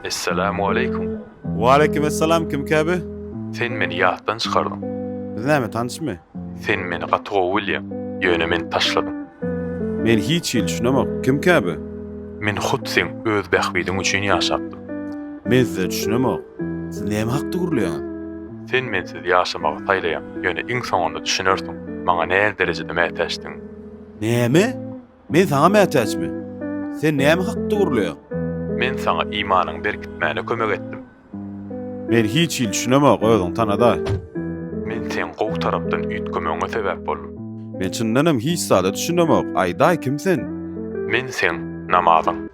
Essalamu aleýkum. Waleýkim essalam kim käbe? Sen meni ýatdan çykardyň. Biz näme tanyşmy? Sen meni gaty gowy bilýäň, ýöne meni taşladyň. Men hiç hili düşünemok. Kim käbe? Men hut seň öz bähbidiň üçin ýaşapdym. Men size düşünemok. Siz näme hakda gürleýäňiz? Sen mensiz ýaşamagy saýlaýaň, ýöne iň soňunda düşünersiň, maňa näl derejede mätäçdigiň. Näme? Men saňa mätäçmi? Sen näme hakda gürleýäň? Men saňa imanyňy berkitmäne kömek etdim. Men hiç hili düşünemok, özüň tanadaý. Men seň gowy tarapdan üýtgemegiňe sebäp boldum. Men çyndanam hiç zada düşünemok, aýdaý kim sen? Men seň namazyň.